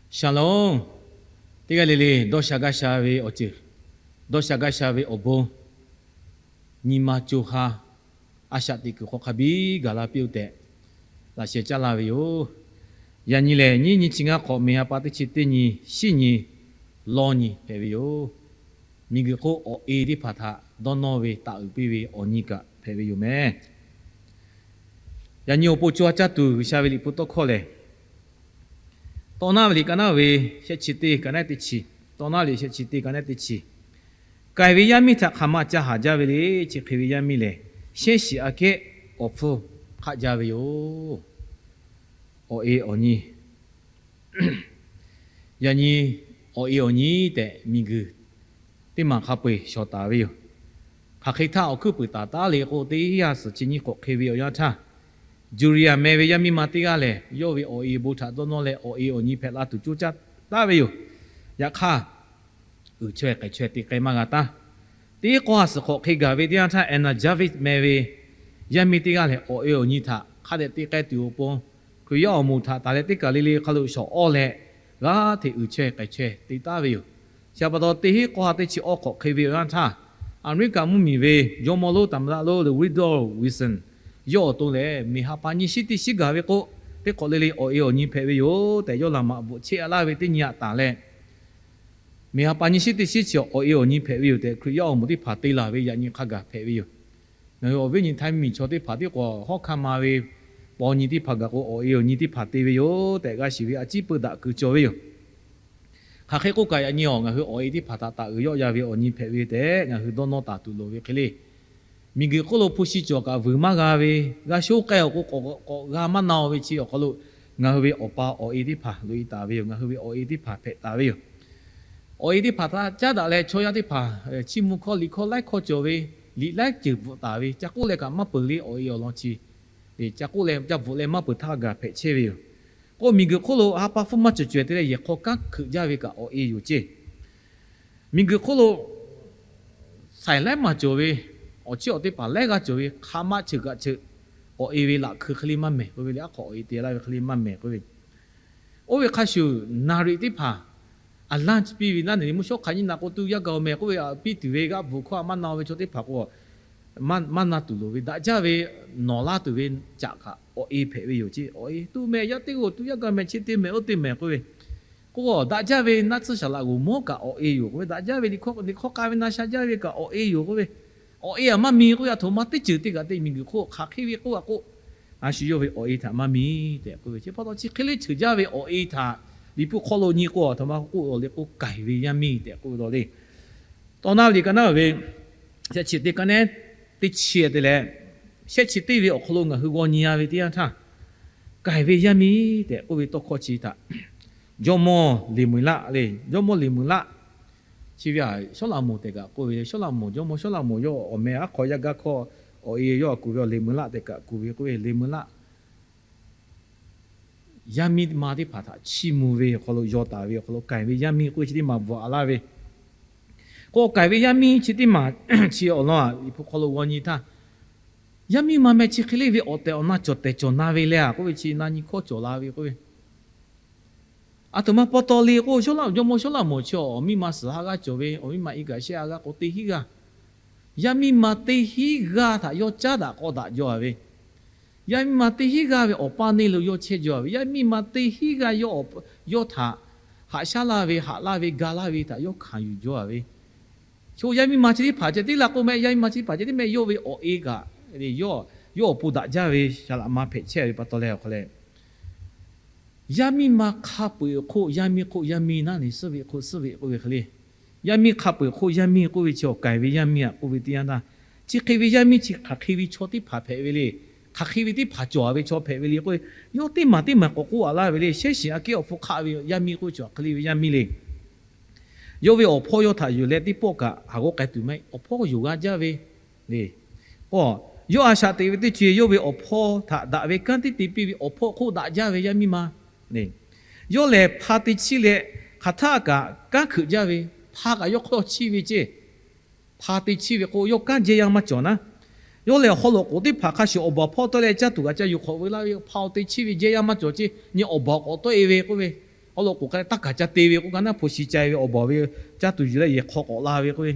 Shalom. Teˇ g'aˇ le le dawˇ sha gaˇ sha ve awˬ ceuˬ, dawˇ sha gaˇ sha ve awˬ bon, nyi ma co ha a shaꞈ teꞈ kuiˬ hk'aw hk'a biˇ gaˬ la piˇ-oˆ tehꞈ, laꞈ sheh caˉ laˇ ve yoˬ. Yaꞈ nyi lehˬ, nyiˇ nyi chi ngaˇ hk'awꞈ, meˬ ha pa teˇ chi teˇ nyi, shiˉ nyi, lawˇ nyi hpehꞈ ve yoˬ. Miˬguiˬ hk'oˆ awˬ e teˇ hpaˍ htaꞈ dawˇ nawˇ ve taˍ uiˍ piˇ ve awˬ nyi kaꞈ hpehꞈ ve yoˬ meh. Yaꞈ nyi awˬ pon co ha caˇ tuˬ G'uiˬsha ve liꞈ hpu tawˇ hkawˇ lehˬ, Tawˇ naˉ ve liꞈ ka naˉ ve shehˆ chi teˇ ka naˉ teˇ chi, Tawˇ naˉ ve liꞈ shehˆ chi teˇ ka naˉ teˇ chi, k'aiˬ ve yaˇ miˇ htaꞈ hk'aˬ ma ca haˍ jaˇ ve le. Chi hk'e ve yaˇ miˇ lehˬ, shehˉ shiˍ aꞈ kehˉ awˬ hpfuhˇ hk'aˆ jaˇ ve yoˬ. Awˬ e awˬ nyi, yaꞈ nyi awˬ e awˬ nyi tehꞈ miˬguiˬ teˇ maˬ hk'a peu-eˬ shawˍ taˍ ve yoˬ. Hk'aˬ hk'e htaˇ awˬ hkuiˉ puiˍ taˍ taˉ le k'o, teˇ hinˉ ha suhˍ chi nyiˇ hk'awꞈ hk'e ve awˬ yanˇ htaˇ, Julia meh ve yaˇ miˇ ma teˇ g'aˇ lehˬ, yawˇ ve awˬ e bon htaꞈ dawˇ nawˇ leh awˬ e awˬ nyi hpehꞈ la tuˬ coˇ caˇ taˉ ve yoˬ. Yaꞈ hk'aˇ, uiˍ chaweh k'ehˬ chaweh te k'ai maˇ g'a taˉ. Teˇ k'awˇ ha suhˍ hk'awꞈ hk'e gaˬ ve teˇ yanˇ htaˇ, Anna Jarvis meh ve yaˇ miˇ teˇ g'aˇ lehˬ, awˬ e awˬ nyi htaꞈ hk'a dehꞈ te k'ai tuˬ awˬ pon, Hkriꞈ yaˇ awˬ moˍ htaꞈ taˍ leh teˇ kaˬ le le hk'a lo shawˍ awˇ leh, g'aˇ hteꞈ uiˍ chaweh k'ehˬ chaweh te taˉ ve yoˬ. Chi pa taw, teˇ hinˉ k'awˇ ha teˇ chi awˇ hk'awꞈ hk'e ve awˬ yanˇ htaˇ, Aˍmeˍriˆkaꞈ mvuhˇmiˬ ve jawˇmawˇ lonˉ သမ္မတ lonˉ ဝုဒ်ဒီးဝုၣ်စၼ် yawˇ awˬ to lehˬ, meˬ ha pa nyi shiˉ teˇ shiˉ gaˬ ve k'o, teˇ hk'awꞈ le le awˬ e awˬ nyi hpehꞈ ve yoˬ tehꞈ, yawˇ laꞈ maꞈ bvuhꞈ chehˇ a laˇ ve teˇ nyi aꞈ taˍ leh, meˬ ha pa nyi shiˉ teˇ shiˉ chi awˬ e awˬ nyi hpehꞈ ve yoˬ tehꞈ, Hkriꞈ yaˇ awˬ moˍ teˇ hpaˍ te laˬ ve yaꞈ nyi hk'a gaˬ hpehꞈ ve yoˬ. Ngaˬ hui awˬ viˉ nyi htaiˇ miˬ chaw teˇ hpaˍ tiˉ k'o, hawˉ hkanˇ ma ve paw nyi teˇ hpaˍ gaˬ k'o, awˬ e awˬ nyi teˇ hpaˍ te ve yoˬ tehꞈ g'a shiˍ ve a ciˉ peu daꞈ keu cawˬ ve yoˬ. Hk'aˬ hk'e k'oˆ kaꞈ, yaꞈ nyi awˬ ngaˬ hui awˬ e teˇ hpaˍ htaꞈ taˍ uiˍ yawˆ ya ve awˬ nyi hpehꞈ ve tehꞈ, ngaˬ hui dawˇ nawˇ taˍ tuˬ loˍ ve hk'e le. Miˬguiˬ hk'oˆ lo hpu shi cawˬ kaꞈ vuiˬ maˇ g'a ve, g'a sho k'ai awˬ k'o k'awꞈ g'a maˇ na-o ve chi awˬ hk'aw lo, ngaˬ hui ve awˬ pa awˬ e teˇ hpaˍ loꞈ-e taˍ ve yoˬ. Ngaˬ hui ve awˬ e teˇ hpaˍ hpehꞈ taˍ ve yoˬ. Awˬ e teˇ hpaˍ htaꞈ caˉ daꞈ leh, chaw yaˇ teˇ hpaˍ chiˇ mvuh hkawˇ liꞈ hkawˇ laiˉ hkawˇ cawˬ ve, liꞈ laiˉ ceuˬ bvuhꞈ taˍ ve, ca k'oˆ leh kaꞈ maˇ peuˬ le awˬ e awˬ lawn chi. Ca k'oˆ leh ca bvuhꞈ leh maˇ peuˬ htaˇ gaˬ hpehꞈ chehˇ ve yoˬ. K'o, miˬguiˬ hk'oˆ lo ha pa hpfuhˇ maˇ cawˬ caweh te leh yehˬ hk'aw kanˉ hkeuꞈ jaˇ ve kaꞈ awˬ e yoˬ ceˇ. Miˬguiˬ hk'oˆ lo saiˍ laiˉ maˬ cawˬ ve, awˬ chiˉ awˬ teˇ hpaˍ laiˉ g'aˇ cawˬ ve, hk'aˬ ma cheuˬ kaꞈ cheuˬ, awˬ e ve laꞈ hkui hk'e le maˇ mehˬ k'oˆ ve le, aˉ hk'awꞈ awˬ e te laˇ ve hk'e le maˇ mehˬ k'oˆ ve. Oˇ ve hk'a shuˍ, naˍriˍ teˇ hpaˍ aˍlanˇ chi piˇ ve naˉ neˬ le, mvuhˇ shawˉ hk'aˬ nyi naꞈ k'o, tuˇ yaˇ gaˬ-oˬ mehˬ k'oˆ ve, piˇ tuˬ ve g'aˇ bvuhˬ hkawˇ a maˇ na-o ve chaw teˇ hpaˍ k'o, maˇ na tuˬ loˍ ve, daꞈ jaˇ ve nawˬ laˇ tuˬ ve caꞈ kaꞈ awˬ e hpehꞈ ve yoˬ ceˇ. Awˬ e tuˇ meh yaˇ teˇ g'aˇ tuˇ yaˇ gaˬ mehˬ chi te mehˬ oˇ te mehˬ k'oˆ ve, k'o, daꞈ jaˇ ve naˆ tsuhˇ shaˍ laꞈ g'oˍ mawˉ kaꞈ awˬ e yoˬ k'oˆ ve, daꞈ jaˇ ve liꞈ hkawˇ, liꞈ hkawˇ k'a ve na sha jaˇ ve kaꞈ awˬ e yoˬ k'oˆ ve, awˬ e aꞈ maˇ mi k'oˆ ve, aˬ htoꞈ ma teˇ ceuˬ teˇ kaꞈ te miˬguiˬ hk'oˆ hk'aˬ hk'e ve k'oˆ a k'o, a shu yawˇ ve awˬ e htaꞈ maˇ mi tehꞈ k'oˆ ve. Chi pa taw chi hk'e le cheuˬ jaˇ ve awˬ e htaꞈ liꞈ hpu hk'aw lo nyi k'o, aˬ htoꞈ ma k'oˆ ve le k'o, k'aiˬ ve yaˇ miˇ tehꞈ k'oˆ ve law le. Tawˇ naˉ ve liꞈ ka naˉ ve shehˆ chi teˇ ka naˉ teˇ chi te leh, shehˆ chi teˇ ve awˬ hk'aw lo ngaˬ hui g'aw nyi a ve teˇ yanˇ htaˇ, k'aiˬ ve yaˇ miˇ tehꞈ k'oˆ ve tawˇ hkawˇ chi htaꞈ jawˇmawˇ Leˍmuiˍlaˆ le, jawˇmawˇ Leˍmuiˍlaˆ chi ve a, Sawˉlaꞈmonˍ tehꞈ kaꞈ k'oˆ ve, Sawˉlaꞈmonˍ, jawˇmawˇ Sawˉlaꞈmonˍ yawˇ awˬ meh aˉ hk'aw yaˇ gaˇ hkawˇ awˬ e yawˇ a kuˬ ve Leˍmuiˍlaˆ tehꞈ kaꞈ kuˬ ve k'oˆ ve, Leˍmuiˍlaˆ yaˇ miˇ ma teˇ hpaˍ htaꞈ chiˇ mvuh ve awˬ hk'aw lo yaw taˍ ve awˬ hk'aw lo k'aiˬ ve yaˇ miˇ k'oˆ ve chi teˇ maˬ bvuhꞈ a laˇ ve. K'o, k'aiˬ ve yaˇ miˇ chi teˇ maˬ chi awˬ lawn a, liꞈ hpu hk'aw lo g'aw nyi htaˇ, yaˇ miˇ ma meh chi hk'e le ve awˬ tehˬ awˬ na cawˬ tehˬ cawˬ na ve leh a k'oˆ ve chi na nyi hkawˇ cawˬ la ve k'oˆ ve, aˬ htoꞈ ma pa taw le k'o, Sawˉlaꞈ, jawˇmawˇ Sawˉlaꞈmonˍ chi awˬ miˇ ma suhˍ ha g'aˇ cawˬ ve, awˬ miˇ ma i gaˬ shehˆ ha g'aˇ k'o teˇ hinˉ g'aˇ, yaˇ miˇ ma teˇ hinˉ g'aˇ htaꞈ yawˇ caˉ daꞈ k'awꞈ daꞈ jaw a ve, yaˇ miˇ ma teˇ hinˉ g'aˇ ve awˬ paˇ neˇ lo yawˇ chehˇ jaw a ve, yaˇ miˇ ma teˇ hinˉ g'aˇ yawˇ, yawˇ htaꞈ haꞈ shaˉ laˇ ve, haꞈ laˇ ve, ga laˇ ve htaꞈ yawˇ hkanˍ yuˬ jaw a ve, chaw yaˇ miˇ ma chi teˇ hpaˍ ceh tiˉ la k'o meh, yaˇ miˇ ma chi teˇ hpaˍ ceh tiˉ meh, yawˇ ve awˬ e kaꞈ, yawˇ, yawˇ awˬ pon daꞈ jaˇ ve shaˍlaꞈ ma hpehꞈ chehˇ ve pa taw leh awˬ hk'aw leh, yaˇ miˇ ma hk'a peu-eˬ hk'oˆ yaˇ miˇ k'oˆ yaˇ miˇ naˉ neˬ, suhˉ ve hk'oˆ suhˉ ve k'oˆ ve hk'e le. Yaˇ miˇ hk'a peu-eˬ hk'oˆ yaˇ miˇ k'oˆ ve chi awˬ k'aiˬ ve yaˇ miˇ aꞈ k'oˆ ve teˇ yanˇ htaˇ, chi hk'e ve yaˇ miˇ chi hk'aˬ hk'e ve chaw teˇ hpaˍ hpehꞈ ve le. Hk'aˬ hk'e ve teˇ hpaˍ cawˬ ve chaw hpehꞈ ve le k'oˆ ve, yawˇ teˇ maˬ teˇ maˬ k'awꞈ k'oˆ a laˇ ve le. Shehˉ shiˍ aꞈ kehˉ awˬ hpfuhˇ hk'aˆ ve yaˇ miˇ k'oˆ ve chi hk'aˬ hk'e le ve yaˇ miˇ le. Yawˇ ve awˬ hpawˇ yawˇ htaꞈ yuˬ leh teˇ pawˆ kaꞈ haˍ g'awˇ k'ai tuˬ maˇ heˆ. Awˬ hpawˇ yonˍ g'a jaˇ ve le. K'o, yawˇ a shaꞈ teꞈ ve teˇ ceuˬ yawˇ ve awˬ hpawˇ htaꞈ daꞈ ve kanˉ teˇ te piˇ ve awˬ hpawˇ hk'oˆ daꞈ jaˇ ve yaˇ miˇ ma le. Yawˇ lehˬ hpa te chiˇ leh, hk'aˬ htaˆ kaꞈ kanˉ hkeuꞈ jaˇ ve, hpa kaꞈ yawˇ hk'aw chiˇ ve ceˇ. Hpa te chiˇ ve k'o, yawˇ kanˉ jehˇ yaˇ maˇ cawˬ naˉ. Yawˇ lehˬ awˬ hk'aw lo k'oˍ teˇ hpaˍ hk'a shuˍ awˬ baˬ hpawˇ tawˆ leh caˇ tuˬ kaꞈ ca yuˬ hk'awꞈ ve laˇ ve, hpa te chiˇ ve jehˇ yaˇ maˇ cawˬ ceˇ. Nyi awˬ baˬ k'awꞈ tawˆ e ve k'oˆ ve, Awˬ lawn k'o, k'a taˇ kaˍ ca te ve k'oˆ kaꞈ naˆ hpu shi ca ve awˬ baˬ ve caˇ tuˬ yuˬ leh yehˬ hk'aw k'awꞈ la ve k'oˆ ve,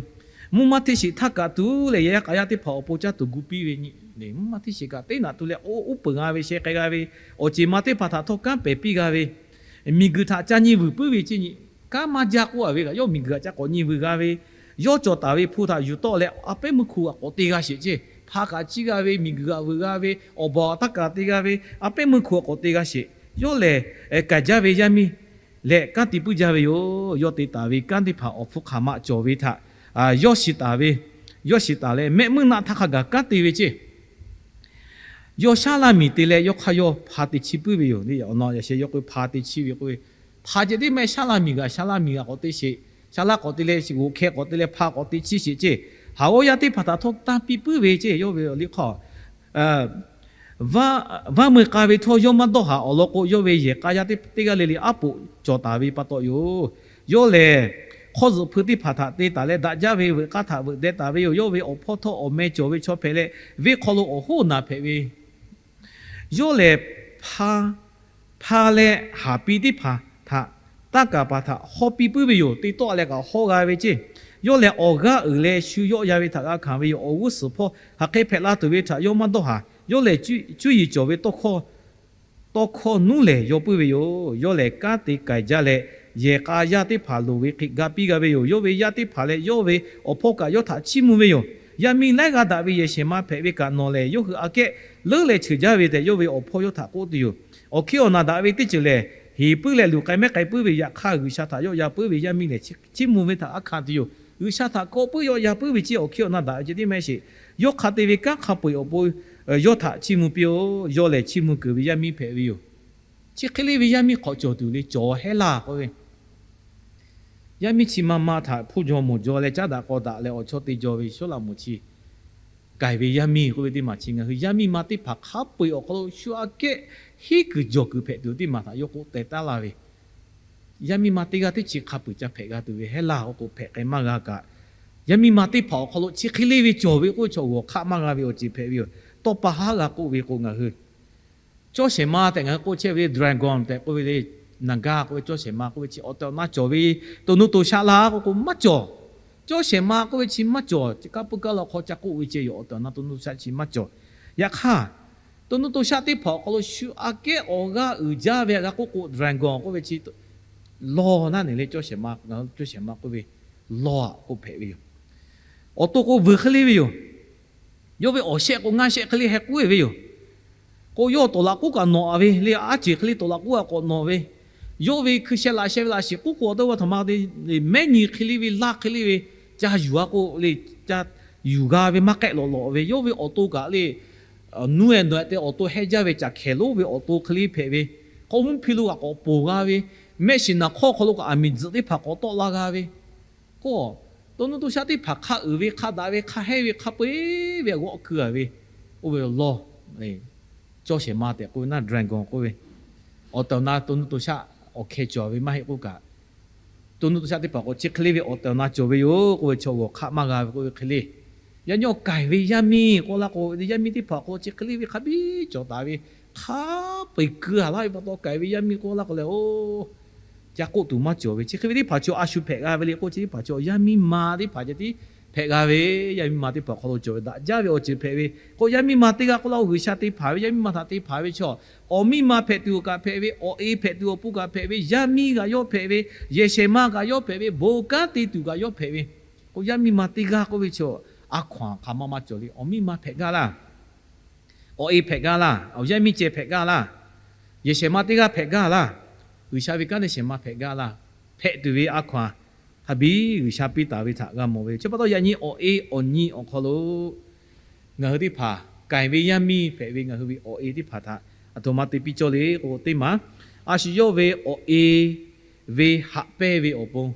mvuhˇ maˇ hteˇ sheˍ htaˇ kaꞈ tuˬ leh yehˬ yaˇ k'a yaˇ teˇ hpaˍ awˬ pon caˇ tuˬ gu piˇ ve nyi. Mvuhˇ maˇ hteˇ sheˍ kaꞈ teˇ naꞈ tuˬ leh oˇ uˉ peunˍ g'a ve, sheh k'ai g'a ve, awˬ ceˬ ma teˇ hpaˍ htaꞈ htawˇ kanˉ pehˍ piˇ g'a ve, miˬguiˬ htaꞈ ca nyi vuiˬ puiˉ ve ceˇ nyi. Kanˉ maˇ jaˇ k'oˆ a ve kaꞈ, yawˇ miˬguiˬ htaꞈ ca k'awꞈ nyi vuiˬ g'a ve, yawˇ cawˬ taˍ ve hpu htaꞈ yuˬ tawˆ leh a pehˉ meuˇ hku a k'awꞈ te g'a sheˍ ceˇ. Hpa kaꞈ ciˇ g'a ve, miˬguiˬ g'aꞈ vuiˬ g'a ve, awˬ baˬ taˇ kaˍ te g'a ve, a pehˉ meuˇ hku a k'awꞈ te g'a sheˍ. Yawˇ lehˬ, kaiˍ jaˇ ve yaˇ miˇ leh kanˉ te puiˉ jaˇ ve yoˬ. Yawˇ te taˍ ve kanˉ teˇ hpaˍ awˬ hpfuhˇ hk'aˬ ma cawˬ ve htaꞈ yawˇ shiˍ taˍ ve, yawˇ shiˍ taˍ leh mehˆ meuˇ naˆ htaˇ hk'a gaˬ kanˉ te ve ceˇ. Yawˇ shaˉ laˇ miˬ te leh yawˇ hk'aˇ yawˇ hpa te chiˇ puiˉ ve yoˬ. Awˬ na yaꞈ sheh yawˇ k'oˆ ve hpa te chiˇ ve k'oˆ ve, hpa ceh tiˉ mehˆ shaˉ laˇ miˬ g'aꞈ, shaˉ laˇ miˬ g'aꞈ k'awꞈ te sheˍ. Shaˉ laˇ k'awꞈ te leh g'oꞈ hkeh k'awꞈ te leh hpa k'awꞈ te chiˇ sheˍ ceˇ. Haˍ g'awˇ yaˇ teˇ hpaˍ htaꞈ htawˇ tanˇ piˇ puiˉ ve ceˇ. Yawˇ ve awˬ liˇ hk'aˇ vaˇ meuˇ k'a ve htawˇ yawˇ maˇ dawˇ haˍ. Awˬ lawn k'o, yawˇ ve yehˬ k'a yaˇ teˇ g'aˇ le le aˉ poꞈ cawˬ taˍ ve pa taw yoˬ. Yawˇ lehˬ, hk'awˇ zuhꞈ hpui teˇ hpaˍ htaꞈ te taˍ leh daꞈ jaˇ ve veuꞈ k'aˇ htaꞈ veuꞈ deh taˍ ve yoˬ. Yawˇ ve awˬ hpawˇ htawˇ awˬ meh cawˬ ve chaw hpehꞈ leh, venˇ hk'aw lo awˬ hoˉ naˬ hpehꞈ ve Yawˇ lehˬ, hpa leh haˍ pi teˇ hpaˍ htaꞈ taˇ kaˍ paˍ htaꞈ hawˇ piˇ puiˉ ve yoˬ. Te tawˆ leh kaꞈ hawˇ g'a ve ceˇ. Yawˇ lehˬ, awˬ g'aˇ uiˍ leh shu yawˆ yan ve htaꞈ g'a hkanˍ ve yoˬ. Awˬ g'uˇ suhˍ hpawˇ hk'aˬ hk'e hpehꞈ la tuˬ ve htaꞈ yawˇ maˇ dawˇ haˍ. Yawˇ lehˬ, cuˇ yiˍ cawˬ ve tawˇ hkawˇ nuˉ lehˬ yaw puiˉ ve yoˬ. Yawˇ lehˬ, kanˉ te k'ai jaˇ leh, yehˬ k'a yaˇ teˇ hpaˍ loˍ ve hk'e ga piˇ g'a ve yoˬ. Yawˇ ve yaˇ teˇ hpaˍ leh yawˇ ve awˬ hpawˇ kaꞈ yawˇ htaꞈ chiˇ mvuh ve yoˬ. Yaˇ miˇ laiˉ g'aˇ daꞈ ve yehˬ shehˍ ma hpehꞈ ve kaꞈ nawˬ lehˬ, yawˇ hui aꞈ kehˉ leuˉ leh cheuˬ jaˇ ve tehꞈ, yawˇ ve awˬ hpawˇ yawˇ htaꞈ k'oˆ tuˬ yoˬ. Awˬ hkiˉ awˬ na daꞈ ve teˇ ceuˬ lehˬ, heˍ puiˉ leh luˬ k'ai mehˉ k'ai puiˉ ve yaꞈ hk'aˇ, G'uiˬsha htaꞈ yawˆ yan puiˉ ve yaˇ miˇ lehˬ, chiˇ mvuh ve htaꞈ aˉ hkanˍ tuˬ yoˬ. G'uiˬsha htaꞈ kawˆ puiˉ yawˆ yan puiˉ ve ceˇ. Awˬ hkiˉ awˬ na daꞈ ve ceh tiˉ mehˆ sheˍ. Yawˇ hk'a te ve kanˉ hk'a peu-eˬ awˬ pon yawˇ htaꞈ chiˇ mvuh piˇ-oˬ. Yawˇ lehˬ, chiˇ mvuh keunˍ ve yaˇ miˇ hpehꞈ ve yoˬ. Chi hk'e le ve yaˇ miˇ hk'awꞈ cawˬ tuˬ le, cawˬ hehˉ laˇ k'oˆ ve, yaˇ miˇ chi ma ma htaꞈ hpuˇ jaw mawˬ jaw leh caˉ daꞈ k'aw daꞈ leh awˬ chawˇ te jaw ve Sawˉlaꞈmonˍ chi k'ai ve yaˇ miˇ k'oˆ ve teˇ maˬ chi ngaˬ hui yaˇ miˇ ma teˇ hpaˍ hk'a peu-eˬ awˬ hk'aw lo shu aꞈ kehˉ hiˉ kuiˬ jawˬ kuiˬ hpehꞈ tuˬ teˇ maˬ htaꞈ yawˇ k'oˆ teh taˉ laˇ ve, yaˇ miˇ ma teˇ g'aˇ teˇ chi hk'a peu-eˬ ca hpehꞈ g'a tuˬ ve hehˉ laˇ k'oˆ k'o, hpehꞈ k'ai maˇ g'a kaꞈ, yaˇ miˇ ma teˇ hpaˍ awˬ hk'aw lo chi hk'e le ve cawˬ ve k'oˆ ve chaw g'awˬ hk'aˆ maˇ g'a ve awˬ ceuˬ hpehꞈ ve yoˬ. Tawˇ pa haˉ g'a k'oˆ ve k'o, ngaˬ hui cawˇ shehˍ ma tehꞈ ngaˬ hui k'oˆ chehˇ ve le, dragon tehꞈ k'oˆ ve le, naˍgaˇ k'oˆ ve cawˇ shehˍ ma k'oˆ ve chi awˬ tehˬ awˬ na cawˬ ve to nuˇ to shaˆ laˇ k'oˆ k'o maˇ cawˬ. Cawˇ shehˍ ma k'oˆ ve chi maˇ cawˬ. Chi kaˉ puiˉ kaˉ la hk'aw ca k'oˆ ve ceh yoˬ. Awˬ tehˬ awˬ na to nuˇ to shaˆ chi maˇ cawˬ. Yaꞈ hk'aˇ, to nuˇ to shaˆ teˇ hpaˍ awˬ hk'aw lo shu aꞈ kehˉ awˬ g'aˇ uiˍ jaˇ ve g'a k'oˆ k'o, dragon k'oˆ ve chi lawˬ naˉ neˬ le, cawˇ shehˍ ma, cawˇ shehˍ ma k'oˆ ve lawˬ aꞈ k'oˆ hpehꞈ ve yoˬ. Awˬ to k'o vuiˬ hk'e le ve yoˬ. Yawˇ ve awˬ shehˆ k'o ngaˇ shehˆ hk'e le heh k'oˆ ve yoˬ. K'o yawˇ tawˍ laꞈ k'oˉ kaꞈ nawˬ a ve le, aˉ ceˬ hk'e le tawˍ laꞈ k'oˉ kaꞈ k'awꞈ nawˬ ve, yawˇ ve hkui sheh laꞈ sheh ve laꞈ shiˍ k'oˉ k'o awˬ teˇ g'aˇ htaꞈ ma te le, mehˉ nyi hk'e le ve laˇ hk'e le ve ca yuˬ a k'o le, ca yuˬ g'a ve maˇ k'ehˆ lawꞈ lawꞈ ve, yawˇ ve awˬ to kaꞈ le, nuˇ eh nawˬ eh tehꞈ awˬ to hehˇ jaˇ ve caˬ hkehˍ lonˉ ve awˬ to hk'e le hpehꞈ ve, k'aw mvuhˇ hpi lo kaꞈ k'awꞈ ponˬ g'a ve, mehˆ shiˍ naˍ hk'awˇ hk'aw lo kaꞈ aˬ miˍ tzuhꞈ teˇ hpaˍ k'awꞈ tawˆ la g'a ve, k'o, to nuˇ to shaˆ teˇ hpaˍ hk'a uiˍ ve, hk'a daꞈ ve, hk'a hehˉ ve, hk'a peu-eˬ ve g'awˆ keu a ve, oˇ ve lawˬ, cawˇ shehˍ ma tehꞈ k'oˆ ve naˉ, dragon k'oˆ ve, awˬ tehˬ awˬ na to nuˇ to shaˆ awˬ hkeh cawˬ ve maˇ heˆ k'oˆ kaꞈ, to nuˇ to shaˆ teˇ hpaˍ k'o chi hk'e le ve awˬ tehˬ awˬ na cawˬ ve yoˬ k'oˆ ve chaw g'awˬ hk'aˆ maˇ g'a ve k'oˆ ve hk'e le. Yaꞈ nyi awˬ kaiˍ ve yaˇ miˇ k'oˆ laˇ k'o, yaˇ miˇ teˇ hpaˍ k'o chi hk'e le ve hk'a biˇ cawˬ taˍ ve, hk'a peu-eˬ keu a laˇ ve pa taw kaiˍ ve yaˇ miˇ k'oˆ laˇ k'o leh, oˇ, ca k'oˆ tuˬ maˇ cawˬ ve. Chi hk'e ve teˇ hpaˍ chaw a shu hpehꞈ g'a ve le k'o, chi teˇ hpaˍ chaw yaˇ miˇ ma teˇ hpaˍ ceh tiˉ hpehꞈ g'a ve, yaˇ miˇ ma teˇ hpaˍ hk'aw lo cawˬ ve daꞈ jaˇ ve awˬ ceuˬ hpehꞈ ve k'o, yaˇ miˇ ma teˇ g'aˇ k'oˆ laˇ k'o, G'uiˬsha te hpanˍ ve yaˇ miˇ ma htaꞈ te hpanˍ ve chaw, awˬ miˇ ma hpehꞈ tuˬ kaꞈ hpehꞈ ve, awˬ e hpehꞈ tuˬ awˬ pon kaꞈ hpehꞈ ve, yaˇ miˇ kaꞈ yawˇ hpehꞈ ve, yehˬ shehˍ ma kaꞈ yawˇ hpehꞈ ve, bon kanˉ te tuˬ kaꞈ yawˇ hpehꞈ ve, k'o yaˇ miˇ ma teˇ g'aˇ k'oˆ ve chaw, a hkaw-anˬ hk'aˬ ma maˇ cawˬ le. Awˬ miˇ ma hpehꞈ gaˇ laˇ, awˬ e hpehꞈ gaˇ laˇ, awˬ yaˇ miˇ ceh hpehꞈ gaˇ laˇ, yehˬ shehˍ ma teˇ g'aˇ hpehꞈ gaˇ laˇ, G'uiˬsha ve kanˉ te shehˍ ma hpehꞈ gaˇ laˇ, hpehꞈ tuˬ ve a hkaw-anˬ hk'a biˇ G'uiˬsha piˇ taˍ ve htaꞈ g'a mawˬ ve yoˬ. Chi pa taw yaꞈ nyi awˬ e awˬ nyi awˬ hk'aw lo ngaˬ hui teˇ hpaˍ kaiˍ ve yaˇ miˇ hpehꞈ ve ngaˬ hui ve awˬ e teˇ hpaˍ htaꞈ aˬ htoꞈ ma te piˇ cawˇ le k'o, teˇ maˬ a shu yawˇ ve awˬ e ve haꞈ pehnˇ ve awˬ pon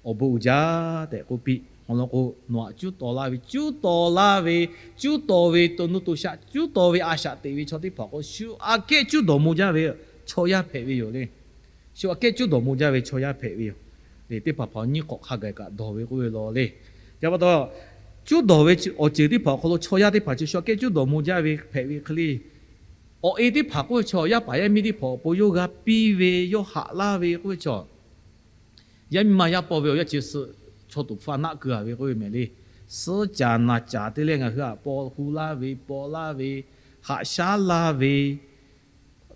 awˬ bon uiˍ jaˇ tehꞈ k'oˆ piˇ. Awˬ lawn k'o, nawˬ aꞈ cuˉ taw laˇ ve, cuˉ taw laˇ ve, cuˉ taw ve to nuˇ to shaˆ, cuˉ taw ve a shaꞈ teꞈ ve chaw teˇ hpaˍ k'o, shu aꞈ kehˉ cuˉ dawˬ mo jaˇ ve chaw yaˇ hpehꞈ ve yoˬ le. Shu aꞈ kehˉ cuˉ dawˬ mo jaˇ ve chaw yaˇ hpehꞈ ve yoˬ le. Teˇ hpaˍ hpaˍ nyiˇ hk'awꞈ hk'a gaˬ kaꞈ dawˬ ve k'oˆ ve law le. Chi pa taw, cuˉ dawˬ ve awˬ ceuˬ teˇ hpaˍ awˬ hk'aw lo chaw yaˇ teˇ hpaˍ chi shu aꞈ kehˉ cuˉ dawˬ mo jaˇ ve hpehꞈ ve hk'e le. Awˬ e teˇ hpaˍ k'oˆ ve chaw, yaˇ paˍ yaˇ miˇ teˇ hpaˍ awˬ pon yawˇ g'a piˇ ve, yawˇ haꞈ laˇ ve k'oˆ ve chaw, yaˇ miˇ ma yaˇ paw ve awˬ yanˇ chi suh chaw tuꞈ hpfuhˇ naˆ keu-a ve k'oˆ ve mehˍ le. Suhˉ caˍ naˬ caˍ te leh ngaˬ hui htaꞈ paw hu laˇ ve, paw laˇ ve, haꞈ shaˉ laˇ ve,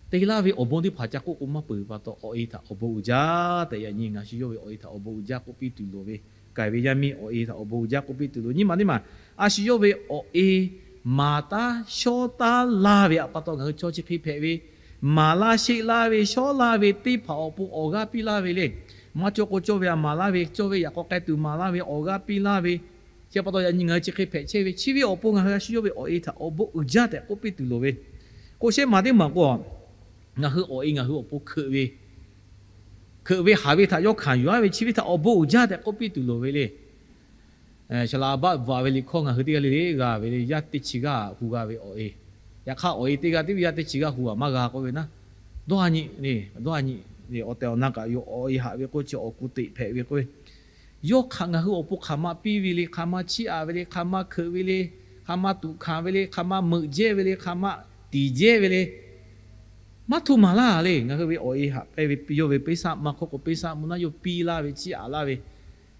te laˇ ve awˬ bon teˇ hpaˍ ca k'oˆ k'o maˇ peuˬ ve pa taw, awˬ e htaꞈ awˬ bon uiˍ jaˇ tehꞈ yaꞈ nyi ngaˬ shu yawˇ ve awˬ e htaꞈ awˬ bon uiˍ jaˇ k'oˆ piˇ tuˬ loˍ ve, k'ai ve yaˇ miˇ awˬ e htaꞈ awˬ bon uiˍ jaˇ k'oˆ piˇ tuˬ loˍ. Nyi ma teˇ maˬ a shu yawˇ ve awˬ e maˍ taˉ shawˉ taˉ laˇ ve htaꞈ pa taw ngaˬ hui chaw chi hk'e hpehꞈ ve, maˍ laˇ sheˆ laˇ ve shawˉ laˇ ve teˇ hpaˍ awˬ pon awˬ g'aˇ piˇ laˇ ve le. Maˇ cawˬ k'o cawˇ ve htaꞈ maˍ laˇ ve, cawˇ ve yaꞈ k'aw k'ai tuˬ maˍ laˇ ve awˬ g'aˇ piˇ laˇ ve, chi pa taw yaꞈ nyi ngaˬ hui chi hk'e hpehꞈ chehˇ ve, chi ve awˬ pon ngaˬ hui a shu yawˇ ve awˬ e htaꞈ awˬ bon uiˍ jaˇ tehꞈ k'oˆ piˇ tuˬ loˍ ve. K'o shehˆ maˬ teˇ maˬ k'o, ngaˬ hui awˬ e ngaˬ hui awˬ pon hkeuꞈ ve, hkeuꞈ ve haˍ ve htaꞈ yawˇ hkanˍ yuˬ-a ve, chi ve htaꞈ awˬ bon uiˍ jaˇ tehꞈ k'oˆ piˇ tuˬ loˍ ve le. Saˍ laꞈ baˆ bvuhꞈ ve liꞈ hkawˇ ngaˬ hui teˇ g'aˇ le le g'a ve le, yaˇ teˇ chi g'aˇ hu g'a ve awˬ e. Yaꞈ hk'aˇ awˬ e teˇ g'aˇ tiˉ ve yaˇ teˇ chi g'aˇ hu-a maˇ g'a k'oˆ ve naˉ, dawˇ-a nyi, dawˇ-a nyi, awˬ tehˬ awˬ na kaꞈ yoˬ, awˬ e haꞈ ve k'oˆ chi awˬ kuˬ teꞈ hpehꞈ ve k'oˆ ve, yawˇ hk'aꞈ ngaˬ hui awˬ pon hk'aˬ ma piˇ ve le, hk'aˬ ma chiˇ aꞈ ve le, hk'aˬ ma hkeuꞈ ve le, hk'aˬ ma tuꞈ hkanˍ ve le, hk'aˬ ma meuꞈ jehˇ ve le, hk'aˬ ma tiˍ jehˇ ve le, maˇ htoˆ maˍ laˇ le. Ngaˬ hui ve awˬ e haꞈ pehnˇ ve yawˇ ve peˇ saˆ maˇ hk'oˆ k'o peˇ saˆ mvuhˇ naw yawˇ piˇ laˇ ve, chiˇ aꞈ laˇ ve,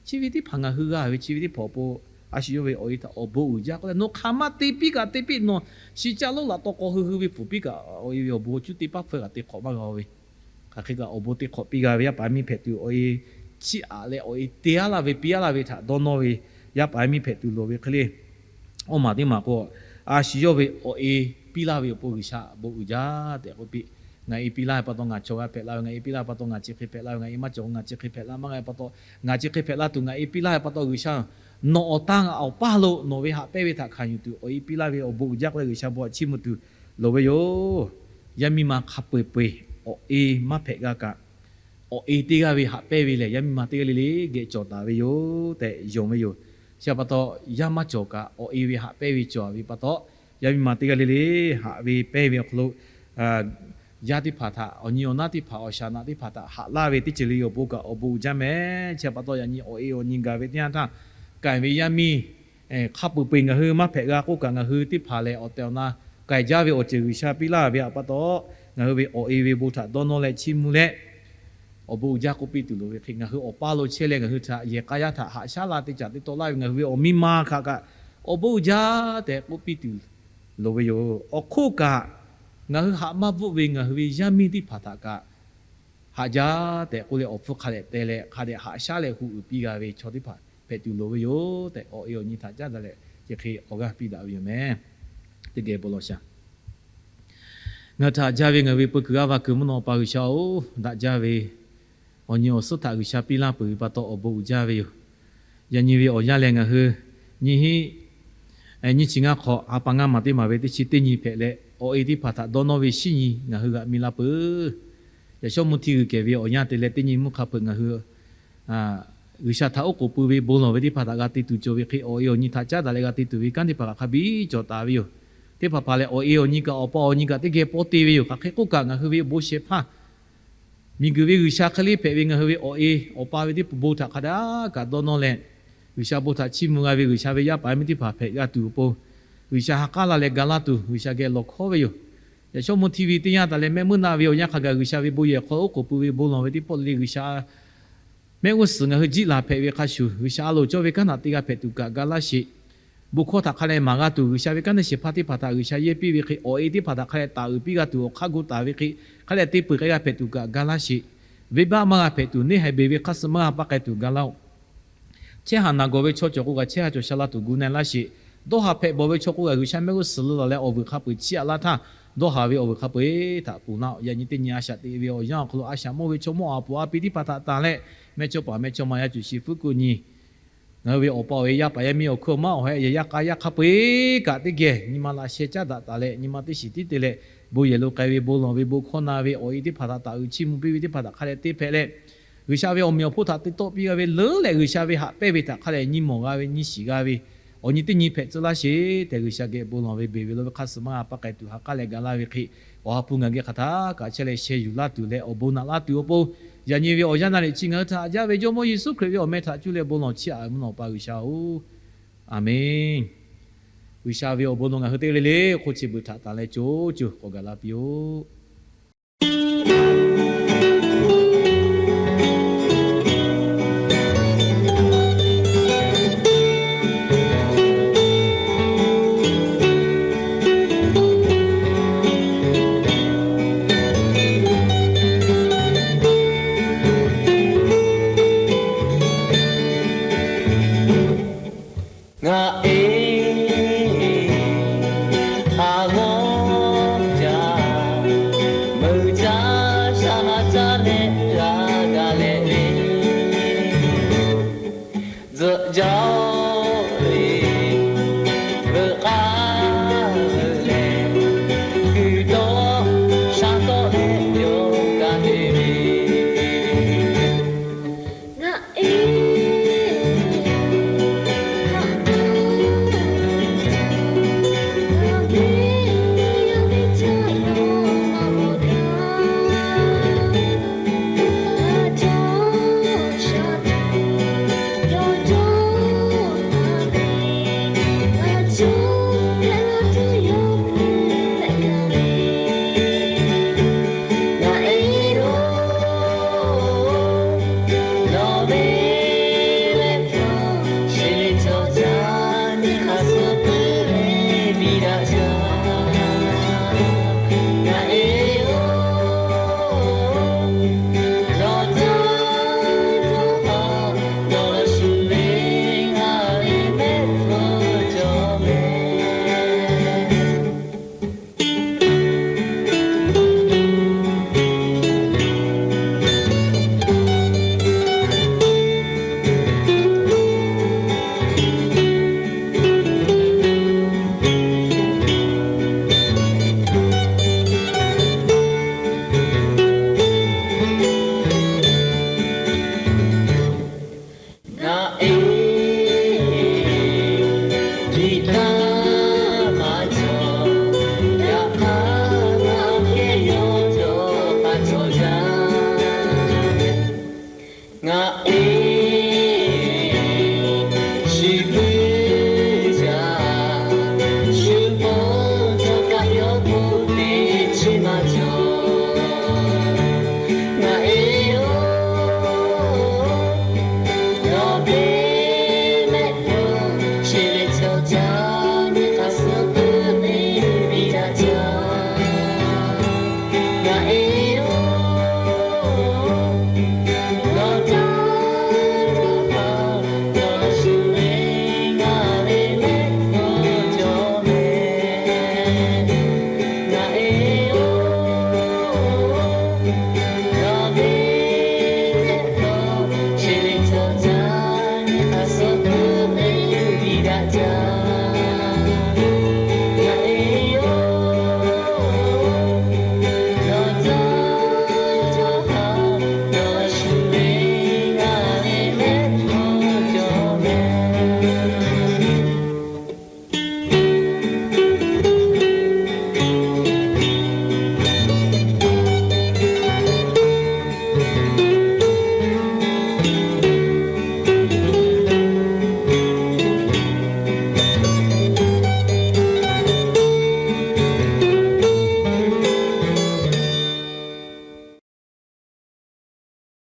chi ve teˇ hpaˍ ngaˬ hui g'a ve chi ve teˇ hpaˍ awˬ pon a shu yawˇ ve awˬ e htaꞈ awˬ bon uiˍ jaˇ k'oˆ leh, nawˬ hk'aˬ ma te piˇ kaꞈ te piˇ, nawˬ shi caˇ lonˉ laꞈ taw k'aw hui hui ve pfuhˍ piˇ kaꞈ awˬ e ve awˬ bon cuˇ teˇ paˉ hpfuhˇ kaꞈ te hk'awꞈ maˇ g'a ve, hk'aˬ hk'e kaꞈ awˬ bon te hk'awꞈ piˇ g'a ve yaˇ paˍ yaˇ miˇ hpehꞈ tuˬ, awˬ e chiˇ aꞈ leh awˬ e te-a laˇ ve piˇ-a laˇ ve htaꞈ dawˇ nawˇ ve yaˇ paˍ yaˇ miˇ hpehꞈ tuˬ loˍ ve hk'e le. Awˇ maˬ teˇ maˬ k'o, a shu yawˇ ve awˬ e piˇ laˇ ve awˬ pon G'uiˬsha bon uiˍ jaˇ tehꞈ k'oˆ piˇ. Ngaˬ e piˇ laˇ ve pa taw ngaˬ cawˬ g'a hpehꞈ la ve, ngaˬ e piˇ laˇ ve pa taw ngaˬ chi hk'e hpehꞈ la ve, ngaˬ e maˇ cawˬ ngaˬ chi hk'e hpehꞈ la maˇ g'a pa taw, ngaˬ chi hk'e hpehꞈ la tuˬ ngaˬ e piˇ laˇ ve pa taw G'uiˬsha, nawˬ awˬ tan awˬ paˇ lo nawˬ ve haꞈ pehnˇ ve htaꞈ hkanˍ yuˬ tuˬ awˬ e piˇ laˇ ve awˬ bon uiˍ jaˇ k'oˆ leh G'uiˬsha bon htaꞈ chiˇ mvuh tuˬ loˍ ve yoˬ. Yaˇ miˇ ma hk'a peu-eˬ peu-eˬ awˬ e maˇ hpehꞈ g'a kaꞈ, awˬ e teˇ g'aˇ ve haꞈ pehnˇ ve lehˬ, yaˇ miˇ ma teˇ g'aˇ le le geh cawˬ taˍ ve yoˬ tehꞈ yonˍ ve yoˬ. Chi pa taw, yaˇ maˇ cawˬ kaꞈ awˬ e ve haꞈ pehnˇ ve cawˬ ve pa taw, yaˇ miˇ ma teˇ g'aˇ le le haꞈ ve pehnˇ ve awˬ hk'aw lo, yaˇ teˇ hpaˍ htaꞈ, awˬ nyi awˬ naˉ teˇ hpaˍ, awˬ shaˍ naꞈ teˇ hpaˍ htaꞈ haꞈ laˇ ve teˇ ceuˬ le le awˬ pon kaꞈ awˬ bon uiˍ jaˇ mehˍ. Chi pa taw, yaꞈ nyi awˬ e awˬ nyi gaˬ ve teˇ yanˇ htaˇ, k'ai ve yaˇ miˇ hk'a peu-eˬ peu-eˬ ngaˬ hui maˇ hpehꞈ g'a k'oˆ kaꞈ, ngaˬ hui teˇ hpaˍ lehˬ awˬ tehˬ awˬ na k'ai jaˇ ve awˬ ceuˬ G'uiˬsha piˇ laˇ ve pa taw, ngaˬ hui ve awˬ e ve bon htaꞈ dawˇ nawˇ leh chiˇ mvuh leh, awˬ bon uiˍ jaˇ k'oˆ piˇ tuˬ loˍ ve hk'e, ngaˬ hui awˬ paˇ lo chehˇ leh ngaˬ hui htaꞈ yehˬ k'a yaˇ htaꞈ haꞈ shaˉ la te caˍ te tawˆ laˇ ve ngaˬ hui ve awˬ miˇ ma htaꞈ kaꞈ awˬ bon uiˍ jaˇ tehꞈ k'oˆ piˇ tuˬ loˍ ve yoˬ. Awˬ hk'oˆ kaꞈ, ngaˬ hui haꞈ maˇ bvuhˆ ve ngaˬ hui ve yaˇ miˇ teˇ hpaˍ htaꞈ kaꞈ haꞈ jaˇ tehꞈ k'oˆ leh awˬ hpfuhˇ hk'a dehꞈ te leh hk'a dehꞈ haꞈ shaˉ leh hu uiˍ piˇ g'a ve chaw teˇ hpaˍ hpehꞈ tuˬ loˍ ve yoˬ tehꞈ, awˬ e awˬ nyi htaꞈ caˉ daꞈ leh chi hk'e awˬ g'aˇ piˇ daꞈ ve yoˬ mehˍ. Teˇ geh bon lawˬ shaˍ. Ngaˬ hui htaꞈ haꞈ jaˇ ve ngaˬ hui ve peu kuiˬ g'aˇ va kuiˬ mvuhˇ naw pa G'uiˬsha-oˬ, daꞈ jaˇ ve awˬ nyi awˬ suhˉ htaꞈ G'uiˬsha piˇ laˇ peuˬ ve pa taw awˬ bon uiˍ jaˇ ve yoˬ. Yaꞈ nyi ve awˬ yanˇ lehˬ, ngaˬ hui nyiˇ hinˉ nyiˇ chi ngaˇ hk'awꞈ ha pa ngaˇ maˬ teˇ maˬ ve teˇ chi teˇ nyi hpehꞈ leh, awˬ e teˇ hpaˍ htaꞈ dawˇ nawˇ ve shinˉ nyi ngaˬ hui g'aꞈ mi laˇ peuˬ. Yaꞈ shawˉ mvuhˇ htiˇ g'uiˬ kehˬ ve awˬ yanˇ te leh teˇ nyi mvuhˇ hk'a hpeuꞈ ngaˬ hui G'uiˬsha htaꞈ oˉ k'oˍ pui ve bon lawˬ ve teˇ hpaˍ htaꞈ g'a te tuˬ cawˬ ve hk'e, awˬ e awˬ nyi htaꞈ caˉ daꞈ leh g'a te tuˬ ve kanˉ teˇ hpaˍ hk'a biˇ cawˬ taˍ ve yoˬ. Teˇ hpaˍ hpaˍ lehˬ, awˬ e awˬ nyi kaꞈ awˬ pa awˬ nyi kaꞈ teˇ geh pawˇ te ve yoˬ. Hk'aˬ hk'e k'oˆ kaꞈ, ngaˬ hui ve bon shehˍ hpaˇ miˬguiˬ ve G'uiˬsha hk'e le hpehꞈ ve ngaˬ hui ve awˬ e awˬ pa ve teˇ hpaˍ bon htaꞈ hk'a daꞈ kaꞈ dawˇ nawˇ leh, G'uiˬsha bon htaꞈ chiˇ mvuh g'a ve G'uiˬsha ve yaˇ paˍ yaˇ miˇ teˇ hpaˍ hpehꞈ g'a tuˬ awˬ pon, G'uiˬsha ha k'aˉ la leh ga laˇ tuˬ G'uiˬsha geh lawˬ hkawˉ ve yoˬ. Yaꞈ shawˉ mvuhˇ htiˇ ve teˇ yanˇ taˍ leh mehˆ meuˇ naˆ ve awˬ yanˇ hk'a gaˬ G'uiˬsha ve bon yehˬ hk'aw lo oˉ k'oˍ pui ve bon lawˬ ve teˇ pawˆ le le G'uiˬsha mehˆ g'uˇ suhˍ ngaˬ hui jiˆ laˬ hpehꞈ ve hk'a shuˍ, G'uiˬsha a loˍ cawˇ ve kanˉ htaꞈ te g'a hpehꞈ tuˬ kaꞈ ga laˇ sheˍ. Bon hkawˇ htaꞈ hk'a leh maˍ g'a tuˬ, G'uiˬsha ve kanˉ teˇ shehˍ hpaˇ teˇ hpaˍ htaꞈ G'uiˬsha yehˇ piˇ ve hk'e, awˬ e teˇ hpaˍ htaꞈ hk'a leh taˍ uiˍ piˇ g'a tuˬ, awˬ hk'aˇ gu taˍ ve hk'e, hk'a leh te peuˬ k'ai g'a hpehꞈ tuˬ kaꞈ ga laˇ sheˍ. Venˇbaˆ maˇ g'a hpehꞈ tuˬ, neˇ haiˬ beˬ ve hk'aˇ suh maˇ g'a paˇ k'ai tuˬ ga laˇ-oˆ. Chehˇ haˍ naˬ gawˬ ve chaw cawˬ k'o kaꞈ chehˇ haˍ cawˬ sha la tuˬ gu na-e laˇ sheˍ. Dawˇ haˍ hpehꞈ bawˬ ve chaw k'o kaꞈ G'uiˬsha mehˆ g'uˇ suhˍ leuˉ la leh awˬ vuiˬ hk'a peu-eˬ chiˇ aꞈ laˇ htaˇ, dawˇ haˍ ve awˬ vuiˬ hk'a peu-eˬ htaꞈ ponˬ laˇ-oˆ. Yaꞈ nyi teˇ nyi a shaꞈ teꞈ ve awˬ yanˇ awˬ hk'aw lo a shaꞈ mawˇ ve chaw mawˇ a puˍ a pi teˇ hpaˍ htaꞈ tanˬ leh, mehˇ chawˇ paˍ mehˇ chawˇ ma yaˇ cuˬ shi fuˉ kuˆ nyi ngaˬ hui ve awˬ pa awˬ e yaˇ paˍ yaˇ miˇ awˬ hkuiˉ awˬ maˉ awˬ heh yaꞈ yaˇ k'a yaˇ hk'a peu-eˬ kaꞈ teˇ geh nyi ma laꞈ sheh caˉ daꞈ taˍ leh, nyi ma teˇ shiˍ tiˉ te leh, bon yehˬ lo k'ai ve bon lawˬ ve bon hkawˇ na ve awˬ e teˇ hpaˍ htaꞈ taˍ uiˍ chiˇ mvuh piˇ ve teˇ hpaˍ htaꞈ hk'a leh te hpehꞈ leh, G'uiˬsha ve awˬ meꞈ awˬ hponˇ htaꞈ te tawˆ piˇ g'a ve leuˉ leh, G'uiˬsha ve haꞈ pehnˇ ve htaꞈ hk'a leh nyi mawˬ g'a ve nyi shiˍ g'a ve, awˬ nyi teˇ nyi hpehꞈ tcuh laˇ sheˍ tehꞈ, G'uiˬsha geh bon lawˬ ve beˬ ve lo ve hk'aˇ suh maˇ g'a paˇ k'ai tuˬ ha k'aˉ leh ga laˇ ve hk'e, awˬ ha hpu ngaˬ geh hk'aˬ htaˇ kaꞈ chehˇ leh sheh yuˬ laˇ tuˬ leh awˬ bon naꞈ laˇ tuˬ awˬ pon, yaꞈ nyi ve awˬ yanˇ na lehˬ chi ngaˬ hui htaꞈ haꞈ jaˇ ve Jawˇmawˇ Yeˍsuˆ Hkriꞈ ve awˬ meh htaꞈ cuˇ leh bon lawˬ chiˇ aꞈ ve mvuhˇ naw pa G'uiˬsha-oˬ, Aˍmenˬ. G'uiˬsha ve awˬ bon nawˬ ngaˬ hui teˇ g'aˇ le le hk'oˆ chi beuꞈ htaꞈ tanˍ leh co co k'awꞈ gaˬ la piˇ-oˆ.